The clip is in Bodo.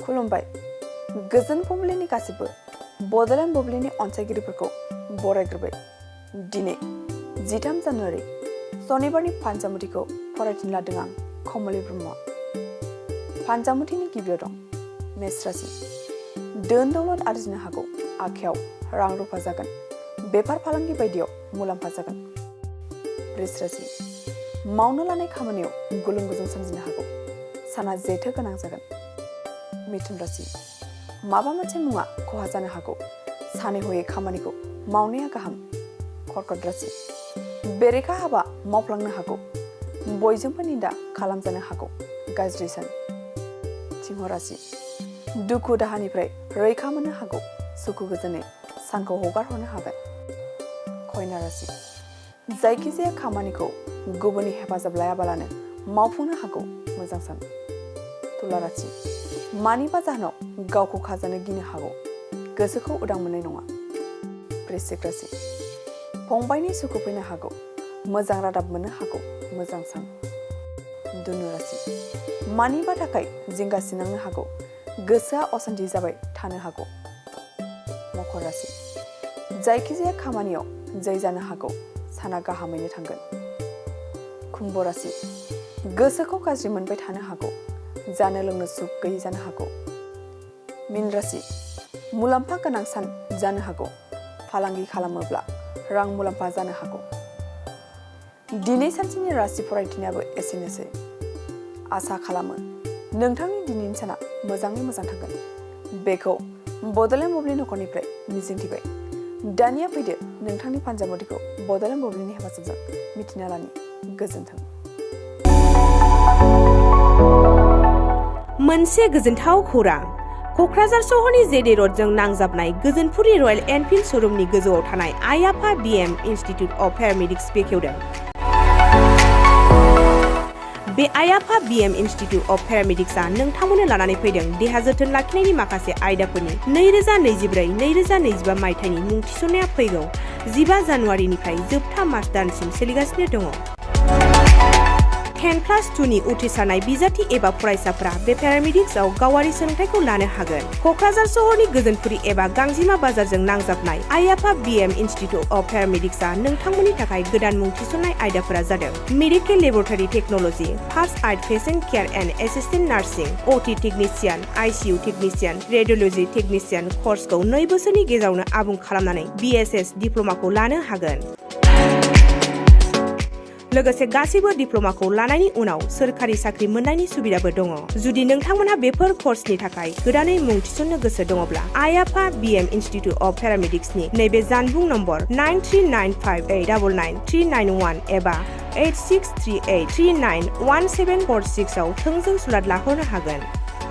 खुलुमबाय गोजोन फुंबिलिनि गासिबो बड'लेण्ड बुब्लिनि अनसायगिरिफोरखौ बरायग्रोबाय। दिनै 13 जानुवारि सनिबारनि फानजामुथिखौ फरायथिनो लादों आं कमलि ब्रह्म। फानजामुथिनि गिबियाव दं मेष राशि। धोन दौलत आरजिनो हागौ, आखायाव रां रुफा जागोन, बेफार फालांगि बायदियाव मुलाम्फा जागोन। वृष राशि। मावनो लानाय खामानियाव गुलुं गुजुं सोमजिनो हागौ, साना जेथो गोनां जागोन। मिथुन राशि। माबा मोनसे मुवा खहा जानो हागौ, सानै हयै खामानिखौ मावनाया गाहाम। कर्कट राशि। बेरेखा हाबा मावफ्लांनो हागौ, बयजोंबो निन्दा खालामजानो हागौ, गाज्रि सान। सिंह राशि। दुखु दाहानिफ्राय रैखा मोननो हागौ, सुखु गोजोनै सानखौ हगार हरनो हागोन। कन्या राशि। जायखिजाया खामानिखौ गुबुननि हेफाजाब लायाबालानो मावफुंनो हागौ, मोजां सान। तुला राशि। मानिबा जाहोनाव गावखौ खाजानो गिनो हागौ, गोसोखौ उदां मोननाय नङा। वृश्चिक राशि। फंबायनि सुखु फैनो हागौ, मोजां रादाब मोननो हागौ, मोजां सान। धनु राशि। मानिबा थाखाय जिंगासिनांनो हागौ, गोसोआ असान्थि जाबाय थानो हागौ। मकर राशि। जायखिजाया खामानियाव जै जानो हागौ, साना गाहामैनो थांगोन। कुम्भ राशि। गोसोखौ गाज्रि मोनबाय थानो हागौ, जानो लोंनो सुख गैयै जानो हागौ। मीन राशि। मुलाम्फा गोनां सान जानो हागौ, फालांगि खालामोब्ला रां मुलाम्फा जानो हागौ। दिनै सानसेनि राशि फरायथिनायाबो एसेनोसै। आसा खालामो नोंथांनि दिनैनि साना मोजाङै मोजां थांगोन, बेखौ बड'लेण्ड बुब्लि नखरनिफ्राय मिजिंथिबाय। दानिया फैदो नोंथांनि फानजामुथिखौ बड'लेण्ड बुब्लिनि हेफाजाबजों मिथिना लानि। गोजोन्थों। मोनसे गोजोनथाव खौरां। क'क्राझार सहरनि जेडे रडजों नांजाबनाय गोजोनपुरि रयेल एनफिल्ड श'रुमनि गोजौआव थानाय आइ आफा बिएम इनस्टिट्युट अफ पेरामेडिक्स बेखेवदों। बे आइ आफा बिएम इनस्टिट्युट अफ पेरामेडिक्सआ नोंथांमोननो लानानै फैदों देहा जोथोन लाखिनायनि माखासे आयदाफोरनि 2024-2025 मायथाइनि मुं थिसननाया फैगौ 15 जानुवारिनिफ्राय जोबथा मार्च दानसिम सोलिगासिनो दङ। 10+2 नि उथ्रिसारनाय बिजाथि एबा फरायसाफोरा बे पेरामेडिक्सआव गावारि सोलोंथाइखौ लानो हागोन। क'क्राझार सहरनि गोजोनपुरि एबा गांजिमा बाजारजों नांजाबनाय आइ आफा बिएम इनस्टिट्युट अफ पेरामेडिक्सआ नोंथांमोननि थाखाय गोदान मुं थिसननाय आयदाफोरा जादों medical laboratory technology, first aid patient care and assistant nursing, OT technician, ICU technician, radiology technician कर्सखौ 2 बोसोरनि गेजेरावनो आबुं खालामनानै बिएसएस डिप्ल'माखौ लानो हागोन। लोगोसे गासैबो डिप्ल'माखौ लानायनि उनाव सोरखारि साख्रि मोननायनि सुबिदाबो दङ। जुदि नोंथांमोनहा बेफोर कर्सनि थाखाय गोदानै मुं थिसननो गोसो दङब्ला आइ आफा बिएम इनस्टिट्युट अफ पेरामेडिक्सनि नैबे जानबुं नम्बर 9395899391 एबा 8638391746 आव थोंजों सुलाद लाहरनो हागोन।